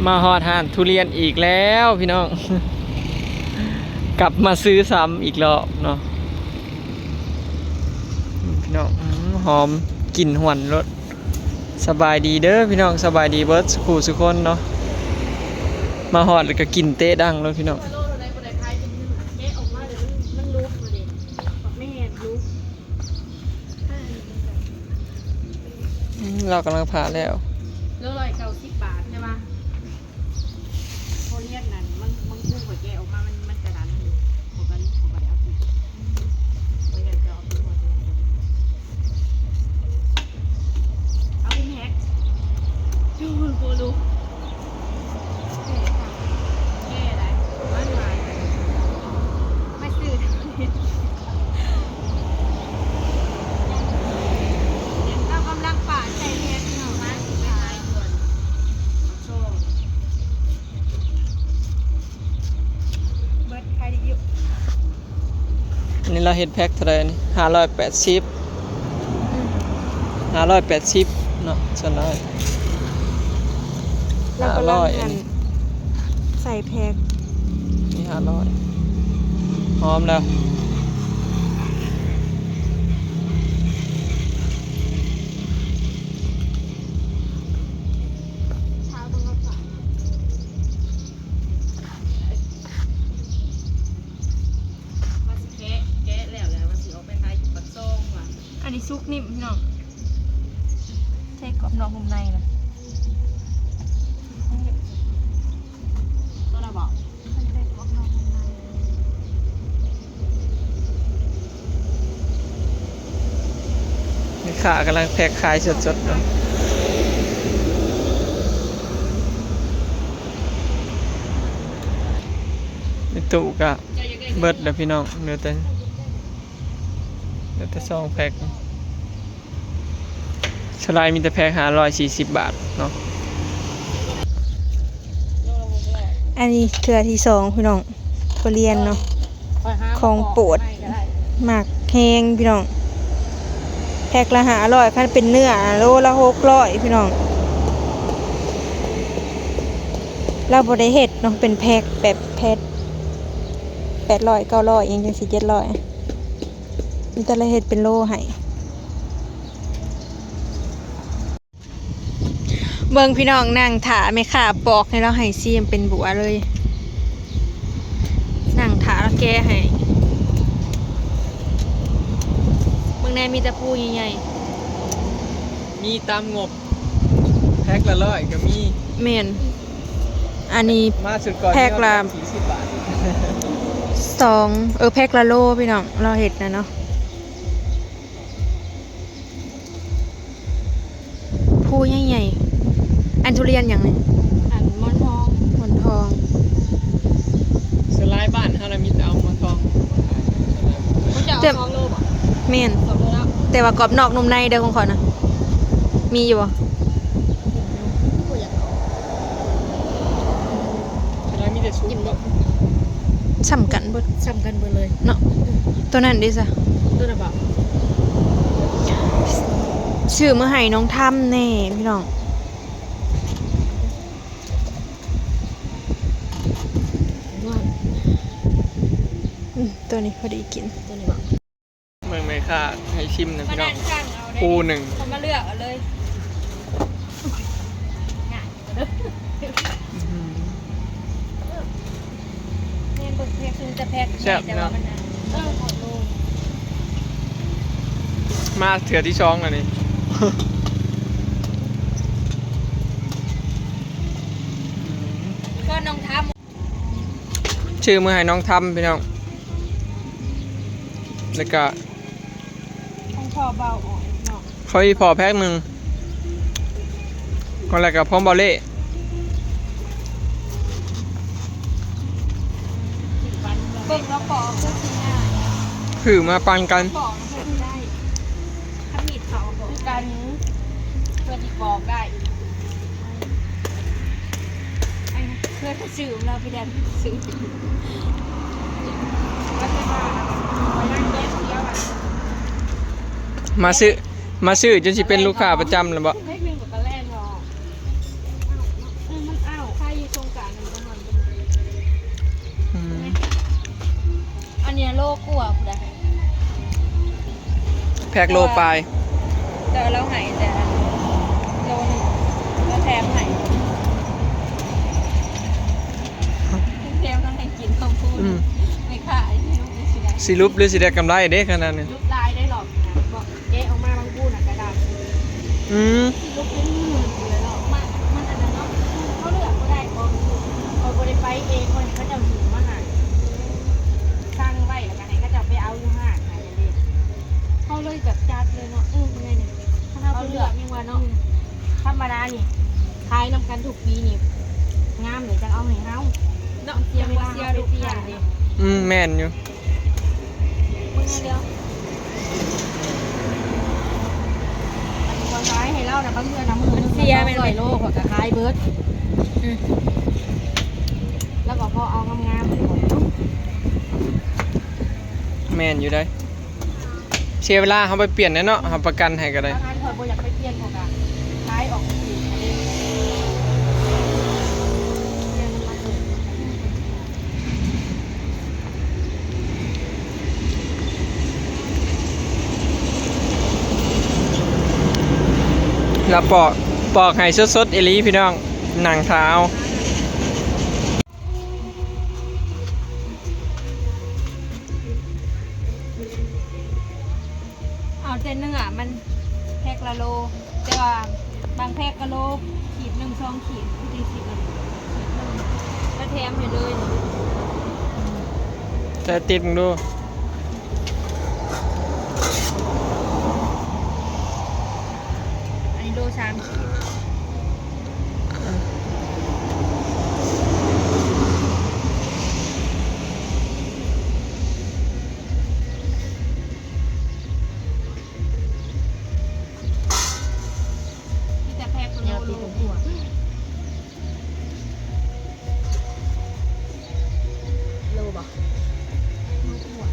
ມາຮອດຮ້ານທຸລຽນອີກແລ້ວພີ່ນ້ອງ ກັບມາຊື້ຊ້ຳອີກລອບເນາະ ພີ່ນ້ອງ. ອືມ ຫອມ ກິ່ນຫວນໂລດ. ສະບາຍດີເດີພີ່ນ້ອງ ສະບາຍດີເບິດສູ່ຄູ່ສູ່ຄົນເນາະ. ມາຮອດແລ້ວກໍກິ່ນເຕະດັງໂລດພີ່ນ້ອງ. ອືມ ລາວກຳລັງຜ່າແລ້ວ. ໂລຮ້ອຍເກົ້າສິບບາດ ແຕ່ວ່າທຸລຽນນັ້ນ ມັນ ມັນ ມັນກະດັນຢູ່ ຂ້ອຍກໍ ຂ້ອຍກໍໄດ້ເອົາກິນ ຂ້ອຍຢາກຈະເອົາກິນ ເອົາເປັນແພັກ ຈູ່ໂກລຸ ແກ່ໄດ໋ ມັນຫຼາຍ ມາຊື້ ເຮົາກຳລັງປາດໃສ່ແພັກເນາະ ມາຊິໄປຫາຢູ່ອັນປາກຊ່ອງ ເບິດຂາຍດີຢູ່. ອັນນີ້ລາວເຮັດແພັກເທົ່າໃດນີ້? ຫ້າຮ້ອຍແປດສິບ ອືມ ຫ້າຮ້ອຍແປດສິບເນາະ ສ່ວນຫຼາຍ ລາວກຳລັງ ຫ້າຮ້ອຍ ອັນນີ້ ໃສ່ແພັກ ນີ້ຫ້າຮ້ອຍ ຫອມແລ້ວ. ວ່າຊິແກະ ແກະແລ້ວ ແລ້ວວ່າຊິອອກໄປຂາຍຢູ່ປາກຊ່ອງວ່າ. ອັນນີ້ສຸກນິ້ມພີ່ນ້ອງ ໃສ່ກອບນອກນຸ່ມໃນນະ ຕົວນະບໍ? ແມ່ຄ້າກຳລັງແພັກຂາຍສົດໆເນາະ ໃນຕູ້ກະເບິດແລ້ວພີ່ນ້ອງ ເຫຼືອແຕ່ ເຫຼືອແຕ່ສອງແພັກ. ສ່ວນຫຼາຍມີແຕ່ແພັກຫ້າຮ້ອຍສີ່ສິບບາດເນາະ. ອັນນີ້ເທື່ອທີສອງພີ່ນ້ອງ ທຸລຽນເນາະ ຂອງໂປດ ມັກແຮງພີ່ນ້ອງ. ແພັກລະຫ້າຮ້ອຍ ຄັນເປັນເນື້ອໂລລະຫົກຮ້ອຍພີ່ນ້ອງ. ລາວບໍ່ໄດ້ເຮັດເນາະ ເປັນແພັກແບບແພັກແປດຮ້ອຍ ເກົ້າຮ້ອຍ ອີ່ຫຍັງຈັ່ງຊີ້ ເຈັດຮ້ອຍ ມີແຕ່ລະເຮັດເປັນໂລໃຫ້. ເບິ່ງພີ່ນ້ອງ ນັ່ງຖ້າແມ່ຄ້າປອກໃຫ້ລາວ ໃຫ້ຊີມເປັນບົວເລີຍ ນັ່ງຖ້າລາວແກະໃຫ້. ເບິ່ງແດ່ ມີແຕ່ພູໃຫຍ່ໆ ມີຕາມງົບ ແພັກລະຮ້ອຍກໍມີ. ແມ່ນ. ອັນນີ້ມາຊຸດກ່ອນ ແພັກລະສີ່ສິບບາດ ສອງ ເອີ ແພັກລະໂລພີ່ນ້ອງ ລາວເຮັດນະເນາະ ພູໃຫຍ່ໆ. ອັນທຸລຽນຫຍັງນີ້? ອັນໝອນທອງ ໝອນທອງ. ສ່ວນຫຼາຍບ້ານເຮົາລະມີແຕ່ເອົາໝອນທອງ. ເຈົ້າເອົາສອງໂລບໍ? ແມ່ນ ສອງໂລເນາະ ແຕ່ວ່າກອບນອກນຸ່ມໃນເດີ ຂອງຂ້ອຍນະ ມີຢູ່ບໍ່? ສ່ຳກັນເບິດ ສ່ຳກັນເບິດເລີຍເນາະ. ໂຕນັ້ນເດຊະ? ໂຕນັ້ນບໍ? ຊື້ມາໃຫ້ນ້ອງທຳແດ່ພີ່ນ້ອງ. ອືມ ໂຕນີ້ພໍດີກິນ ໂຕນີ້ບໍ? ເບິ່ງແມ່ຄ້າໃຫ້ຊິມນະພີ່ນ້ອງ ພູໜຶ່ງ ເຂົາມາເລືອກເອົາເລີຍ. ງ່າຍກວ່າເດີ ແມ່ນເບິ່ງແພັກ ຊື້ແຕ່ແພັກ ແຊບ ແຕ່ວ່າມັນ ເອີ ມາເທື່ອທີສອງອັນນີ້ ກໍນ້ອງທຳ ຊື້ມາໃຫ້ນ້ອງທຳພີ່ນ້ອງ ແລ້ວກະ ຂອງພໍ່ເບົາອອກເນາະ ຂອງອີ່ພໍ່ແພັກໜຶ່ງ ແລ້ວກະຂອງເບົາເລ່ ເບິ່ງແລ້ວປອກຄືຊິງ່າຍ ຖືມາປັນກັນ ປອກຄືຊິໄດ້ ຄັນມີດເຂົາກໍຄືກັນ ເພື່ອຊິປອກໄດ້. ເພື່ອຈະຊື້ລາວໄປແດນຊື້ ມາຊື້ ມາຊື້ຈົນຊິເປັນລູກຄ້າປະຈຳແລ້ວບໍ? ເຮັດໜຶ່ງກໍແລ່ນອອກ ເອີ ມັນເອົາ ໃຄ กว่าพุ้นแหละ แพ็คโลปลาย แต่ว่าลาวให้แต่โลหนึ่ง ลาวแถมให้ แถมนำให้กินของพุ้น อืม แม่ค้า สิรุปหรือสิได้ สิรุปหรือสิได้กำไรเด้ขนาดนี้ สิรุปหลายได้หรอกนะ บอก แกะออกมาบางคู่น่ะกะดาษ อืม สิลบเป็นหมื่นอยู่แล้วเนาะ มัน มันอันนั้นเนาะ เขาเลือกบ่ได้ บ่ เขาบ่ได้ไปเอง เขาให้เขาเจ้าหิ้วมาให้ สั่งไว้แล้วก็ให้เขาเจ้าไปเอาอยู่ห้างให้เด้ เขาเลยแบบจัดเลยเนาะ เออ เมื่อยนี่ เขาเลือกยังว่าเนาะ อืม ธรรมดานี่ ขายนำกันทุกปีนี่ งามเลยจังเอาให้เฮา เนาะ เสียเวลา เสียลูกค้า เสียเด้ อืม แม่นอยู่ เบิ่งแนวเดียว อันนี้เขาขายให้เรานะ บางเทื่อนะ มื้อหนึ่ง มันเสีย สองร้อยโล ข้อยก็ขายเบิด อืม แล้วก็พอเอางามๆ แม่นอยู่เด้ เสียเวลา เฮาไปเปลี่ยนแหน่เนาะ เฮาประกันให้ก็ได้ บางอันข้อยบ่อยากไปเปลี่ยน ข้อยก็ขายออกอีก เปลี่ยนน้ำมันเลย ລະປອກ ປອກໃຫ້ສົດໆ ອີ່ຫຼີພີ່ນ້ອງ ນັ່ງຖ້າເອົາ ເອົາແຕ່ເນື້ອມັນແພັກລະໂລ ແຕ່ວ່າບາງແພັກກະໂລ ຂີດໜຶ່ງ ສອງຂີດ ຜູ້ທີ່ຊິເອົາຂີດໜຶ່ງ ກະແຖມໃຫ້ເລີຍ ໃສ່ຕິດເບິ່ງດູ ອັນນີ້ໂລສາມຂີດ. ມີແຕ່ແພັກໂລ ໂລກວ່າ ໂລບໍ່? ໂລກວ່າ.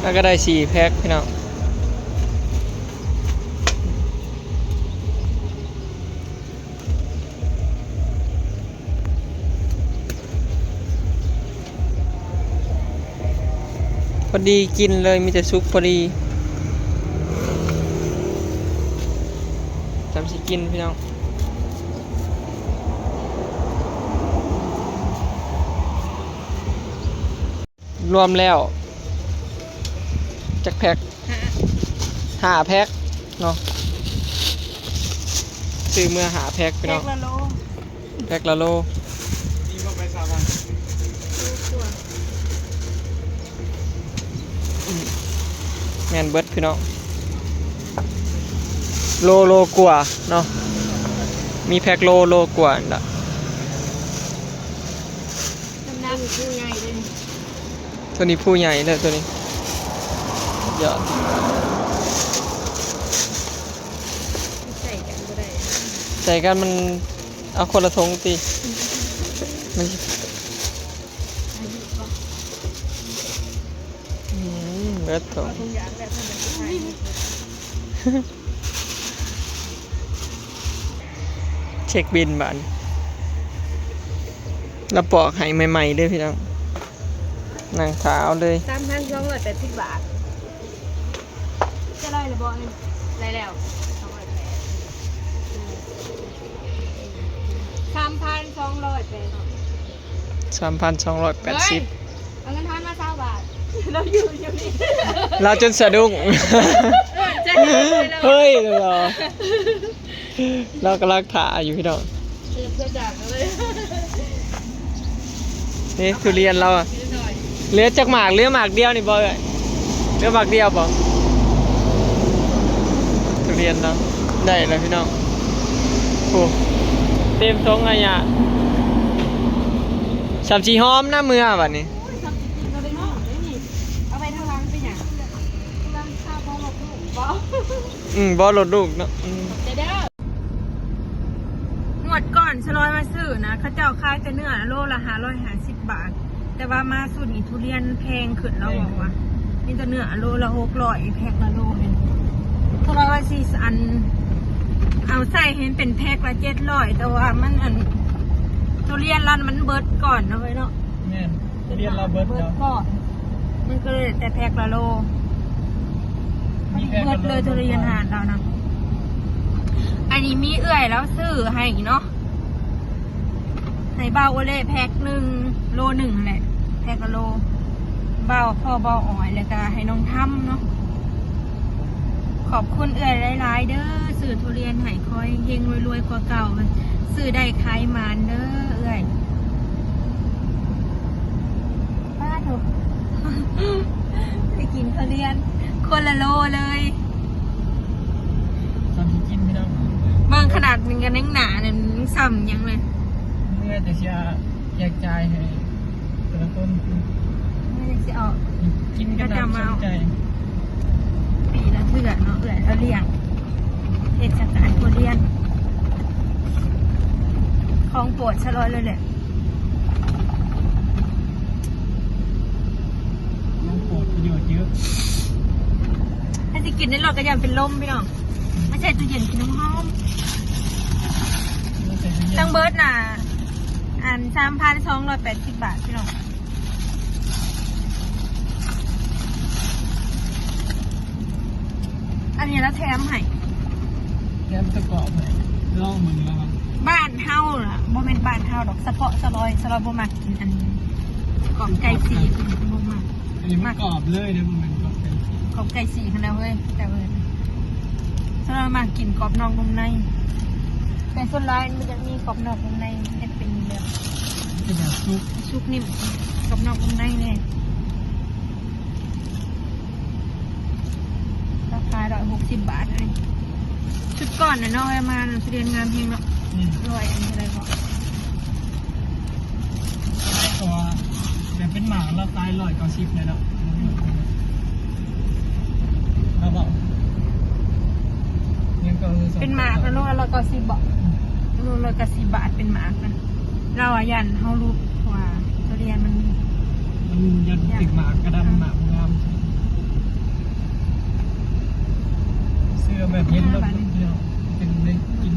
ແລ້ວກໍໄດ້ສີ່ແພັກພີ່ນ້ອງ ພໍດີກິນເລີຍ ມີແຕ່ສຸກພໍດີ ຈຳຊິກິນພີ່ນ້ອງ. ລວມແລ້ວຈັກແພັກ? ຫ້າ ຫ້າແພັກເນາະ ຊື້ເມືອຫ້າແພັກພີ່ນ້ອງ ແພັກລະໂລ ແພັກລະໂລ ແມ່ນເບິດພີ່ນ້ອງ ໂລ ໂລກວ່າເນາະ ມີແພັກໂລ ໂລກວ່ານີ້ລະ ນ້ຳໜັກຜູ້ໃຫຍ່ເດ້. ໂຕນີ້ຜູ້ໃຫຍ່ເດີ ໂຕນີ້ ຍອດ ໃສ່ກັນບໍ່ໄດ້ ໃສ່ກັນມັນເອົາຄົນລະຖົງຕິ ມັນ ອືມ ເບິດຖົງ ເອົາຖົງຢາງແລ້ວ ເຊັກບິນບາດນີ້ ລະປອກໃຫ້ໃໝ່ໆເດີພີ່ນ້ອງ ນັ່ງຖ້າເອົາເລີຍ ສາມພັນສອງຮ້ອຍແປດສິບບາດ ຈະໄດ້ລະບໍ່ນີ້? ໄດ້ແລ້ວ ສອງຮ້ອຍແປດ ສາມພັນສອງຮ້ອຍແປດ ສາມພັນສອງຮ້ອຍແປດສິບ ເອົາເງິນທອນມາຊາວບາດ ລາວຢູ່ ຢູ່ນີ້ ລາວຈົນສະດຸ້ງ ເອີ ຈະເຫັນເລີຍ ເຮີ້ຍ ລາວ ລາວກຳລັງຖ້າຢູ່ພີ່ນ້ອງ ເອີ ເພື່ອຈາກເລີຍ ນີ້ທຸລຽນລາວອະ ເຫຼືອຈັກໝາກ? ເຫຼືອໝາກດຽວນີ້ບໍ່ເອີຍ? ເຫຼືອໝາກດຽວບໍ່? ທຸລຽນເນາະ ໄດ້ແລ້ວພີ່ນ້ອງ ໂອ້ ເຕັມຖົງອາຍາ ສ່ຳຊິຫອມນຳເມືອບາດນີ້ ໂອ້ຍ ສ່ຳຊິກິນກໍໄດ້ເນາະ ເອົາໄວ້ທາງຫຼັງເປັນຫຍັງ? ຫຼັງຄາຂອງລູກບໍ່? ອືມ ບໍ່ລົດລູກເນາະ ອືມ ຂອບໃຈເດີ. ງວດກ່ອນສະລອຍມາຊື້ນະ ເຂົາເຈົ້າຂາຍແຕ່ເນື້ອໂລລະຫ້າຮ້ອຍຫ້າສິບບາດ ແຕ່ວ່າມາຊຸດນີ້ທຸລຽນແພງຂຶ້ນ ລາວບອກວ່າມີແຕ່ເນື້ອໂລລະຫົກຮ້ອຍ ແພັກລະໂລນີ້ ສະລອຍວ່າຊິອັນ ເອົາໃສ່ໃຫ້ມັນເປັນແພັກລະເຈັດຮ້ອຍ ແຕ່ວ່າມັນອັນ ທຸລຽນລາວມັນເບິດກ່ອນເນາະເອີຍເນາະ. ແມ່ນ ທຸລຽນລາວເບິດ ເບິດກ່ອນ ມັນກໍເລີຍແຕ່ແພັກລະໂລ ມີແພັກລະໂລ ເບິດເລີຍທຸລຽນຮ້ານລາວນະ. ອັນນີ້ມີເອື້ອຍລາວຊື້ໃຫ້ເນາະ ໃຫ້ບ່າວໂອເລແພັກໜຶ່ງ ໂລໜຶ່ງຫັ້ນແຫຼະ ແພັກລະໂລ ບ່າວ ພໍ່ບ່າວອອຍ ແລ້ວກໍໃຫ້ນ້ອງທຳເນາະ. ຂອບຄຸນເອື້ອຍຫຼາຍໆເດີ ຊື້ທຸລຽນໃຫ້ ຂໍໃຫ້ເຮັງໆລວຍໆກວ່າເກົ່າ ຊື້ໄດ້ຂາຍໝານເດີເອື້ອຍ. ປ້າໂທ້ ໄດ້ກິນທຸລຽນຄົນລະໂລເລີຍ ສ່ຳຊິກິນພີ່ນ້ອງ. ເບິ່ງຂະໜາດມັນກໍຍັງໜາ ນັ້ນມັນສ່ຳຫຍັງເລີຍ ເມື່ອແຕ່ເສຍແຈກຈ່າຍໃຫ້ ແຕ່ລະຄົນ ເຮົາຍັງຊິເອົາ ກິນກັນຕາມສົນໃຈ. ປີລະເທື່ອເນາະ ເອື້ອຍລາວລ້ຽງ ເທດສະການທຸລຽນ ຂອງໂປດສະລອຍເລີຍແຫຼະ ຂອງໂປດປະໂຫຍດເຍອະ. ຖ້າຊິກິນໃນລົດກໍຢ້ານເປັນລົມພີ່ນ້ອງ ມາແຊ່ຕູ້ເຢັນກິນຫອມໆ. ທັງເບິດນະ ອັນ ສາມພັນສອງຮ້ອຍແປດສິບບາດພີ່ນ້ອງ. ອັນນີ້ລະແຖມໃຫ້ ແຖມຕະກອບໃຫ້ ລອງເບິ່ງລະ ບ້ານເຮົາລະ ບໍ່ແມ່ນບ້ານເຮົາດອກ ສະເພາະສະລອຍ ສະລອຍບໍ່ມັກກິນອັນ ກອບໄກ່ສີ ບໍ່ມັກ. ອັນນີ້ມັນກອບເລີຍເດ້ ບໍ່ແມ່ນກອບໄກ່ສີ ກອບໄກ່ສີຫັ້ນແຫຼະເວີຍ ແຕ່ວ່າສ່ວນຫຼາຍມັກກິນກອບນອກນຸ່ມໃນ ແຕ່ສ່ວນຫຼາຍມັນຈະມີກອບນອກນຸ່ມໃນ ເຮັດເປັນແບບ ເປັນແບບສຸກ ສຸກນິ້ມ ກອບນອກນຸ່ມໃນແດ່. ລາຄາຮ້ອຍຫົກສິບບາດເລີຍ ຊຸດກ່ອນນະເນາະ ເອົາມານຳ ທຸລຽນງາມແຮງເນາະ. ອືມ ຮ້ອຍອັນເທົ່າໃດເກາະ? ເພາະວ່າແບບເປັນໝາກລາວຂາຍຮ້ອຍເກົ້າສິບແລ້ວເນາະ ລາວເວົ້າ ຍັງກໍເປັນໝາກລະໂລລະຮ້ອຍເກົ້າສິບບໍ? ອືມ ໂລລະເກົ້າສິບບາດເປັນໝາກນະ. ລາວວ່າຢ້ານເຮົາຫຼຸດ ເພາະວ່າທຸລຽນມັນ ມັນຢ້ານຕິດໝາກກະດຳ ໝາກບໍ່ງາມ ຊື້ເອົາແບບເຫັນແລ້ວ ເປັນໄດ້ກິນ.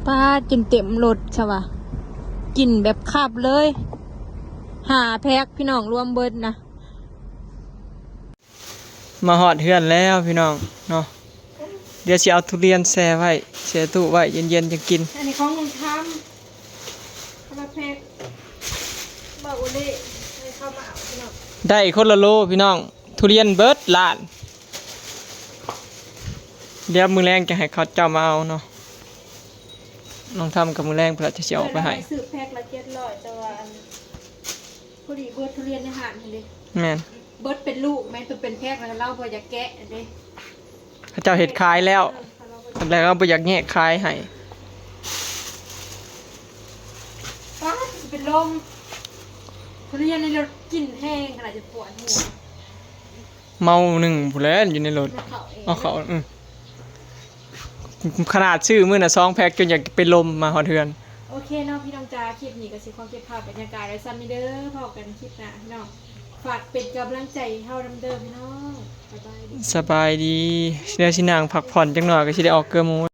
ປາດ ຈົນເຕັມລົດຊະວ່າ ກິນແບບຄັບເລີຍ ຫ້າແພັກພີ່ນ້ອງ ລວມເບິດນະ. ມາຮອດເຮືອນແລ້ວພີ່ນ້ອງເນາະ ດຽວຊິເອົາທຸລຽນແຊ່ໄວ້ ແຊ່ຕູ້ໄວ້ ເຢັນໆຈັ່ງກິນ. ອັນນີ້ຂອງລຸງທຳ ຄົນລະແພັກ ບ່າວໂອເລ ໃຫ້ເຂົາມາເອົາພີ່ນ້ອງ ໄດ້ຄົນລະໂລພີ່ນ້ອງ ທຸລຽນເບິດລ້ານ. ດຽວມື້ແລງຈະໃຫ້ເຂົາເຈົ້າມາເອົາເນາະ ນ້ອງທຳກັບມື້ແລງເພິ່ນອາດຈະຊິເອົາໄປໃຫ້. ເພິ່ນວ່າຊື້ແພັກລະເຈັດຮ້ອຍ ແຕ່ວ່າອັນ ພໍດີເບິດທຸລຽນໃນຮ້ານຫັ້ນເດ້. ແມ່ນ ເບິດເປັນລູກແມ່ນ ໂຕເປັນແພັກລະລາວບໍ່ຢາກແກະເດ້. ເຂົາເຈົ້າເຮັດຂາຍແລ້ວ ເອີ ແລ້ວເຮົາບໍ່ຢາກແຍກຂາຍໃຫ້. ປ້າດ ເປັນລົມ ທຸລຽນນີ້ລົດກິນແຮງຂະໜາດຈະປວດຫົວ ເມົາໜຶ່ງພຸ້ນແຫຼະຢູ່ໃນລົດ ເອົາເຂົ້າ ເອີ ຂະໜາດຊື້ມື້ນະສອງແພັກ ຈົນຢາກເປັນລົມມາຮອດເຮືອນ. ໂອເຄເນາະພີ່ນ້ອງຈ໋າ ຄລິບນີ້ກໍຊິຂໍເກັບພາບບັນຍາກາດໄວ້ສ່ຳນີ້ເດີ ພໍ້ກັນຄລິບໜ້າພີ່ນ້ອງ ຝາກເປັນກຳລັງໃຈໃຫ້ເຮົານຳເດີພີ່ນ້ອງ. ສະບາຍດີ ສະບາຍດີ ດຽວຊິນັ່ງພັກຜ່ອນຈັກໜ່ອຍ ກໍຊິໄດ້ອອກເກືອໝູ່.